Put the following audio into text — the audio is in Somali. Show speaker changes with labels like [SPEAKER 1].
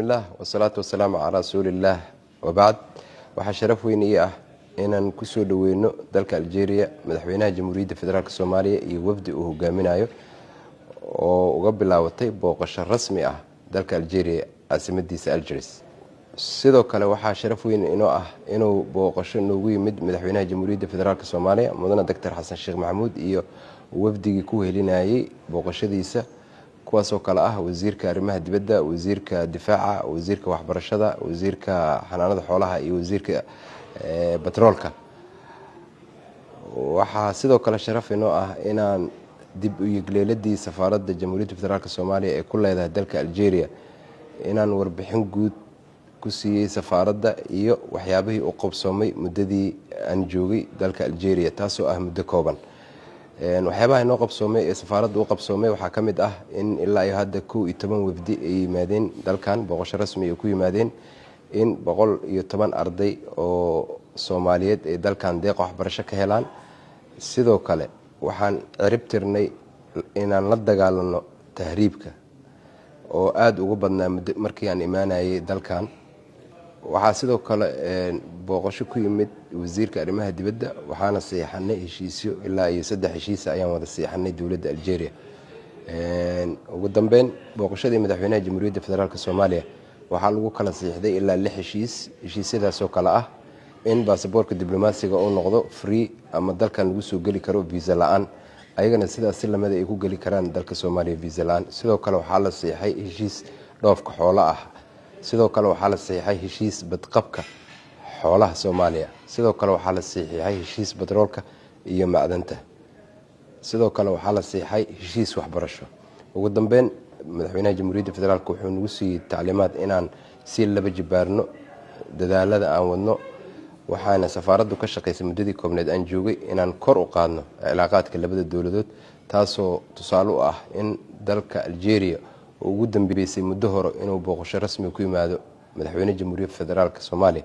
[SPEAKER 1] Bismillaah wasalaatu wasalaamu calaa rasuuliillaah wabacd. Waxaa sharaf weyn ii ah inaan kusoo dhaweyno dalka Algeria madaxweynaha Jamhuuriyadda Federaalk Soomaaliya iyo wafdi uu hogaaminayo oo uga bilaabatay booqasho rasmi ah dalka Algeria, caasimadiisa Algeris. Sidoo kale waxaa sharaf weyn inoo ah inuu booqasho noogu yimid madaxweynaha Jamhuuriyadda Federaalk Soomaaliya, mudane Doctor Xasan Sheekh Maxamuud, iyo wafdigii ku helinayay booqashadiisa, kuwaasoo kale ah wasiirka arrimaha dibadda, wasiirka difaaca, wasiirka waxbarashada, wasiirka xanaanada xoolaha iyo wasiirka batroolka. Waxaa sidoo kale sharaf inoo ah inaan dib u yegleeladii safaaradda Jamhuuriyadda Federaalk Soomaaliya ee ku leedahay dalka Algeria inaan warbixin guud ku siiyey safaaradda iyo waxyaabihii u qabsoomay muddadii aan joogay dalka Algeria, taasoo ah muddo kooban. Waxyaabaha inoo qabsoomay ee safaaradda u qabsoomay waxaa ka mid ah in ilaa iyo hadda 11 wafdi ay yimaadeen dalkan booqasho rasmi ay ku yimaadeen, in 110 arday oo Soomaaliyeed ay dalkan deeqa waxbarasho ka helaan. Sidoo kale waxaan cirib tirnay inaan la dagaalano tahriibka oo aada uga badnaa muddo markii aan imaanayay dalkan. Waxaa sidoo kale booqasho ku yimid wasiirka arrimaha dibadda, waxaana siixanay heshiisyo, ilaa iyo 3 heshiisa ayaan wada siixanay dowladda Algeria. Ugu dambeyn, booqashadii madaxweynaha Jamhuuriyadda Federaalk Soomaaliya waxaa lagu kala siixday ilaa 6 heshiis. Heshiisyadaasoo kale ah in baasaboorka diblomaasiga uu noqdo free ama dalkan lagu soo geli karo visa la-aan, ayagana sidaas si lamida ay ku geli karaan dalka Soomaaliya visa la-aan. Sidoo kale waxaa la siixay heshiis dhoofka xoolo ah. Sidoo kale waxaa la siixay heshiis badqabka xoolaha Soomaaliya. Sidoo kale waxaa la siixay heshiis batroolka iyo macdanta. Sidoo kale waxaa la siixay heshiis waxbarasho. Ugu dambeyn, madaxweynaha Jamhuuriyadda Federaalk wuxuu nagu siiyey tacliimaad inaan si laba jibaarno dadaalada aan wadno, waxaana safaaraddu ka shaqaysay muddadii koobneed aan joogay inaan kor u qaadno cilaaqaadka labada dowladood, taasoo tusaale u ah in dalka Algeria oo ugu dambeysay muddo hore inuu booqasho rasmi ku yimaado madaxweyne Jamhuuriyadda Federaalk Soomaaliya.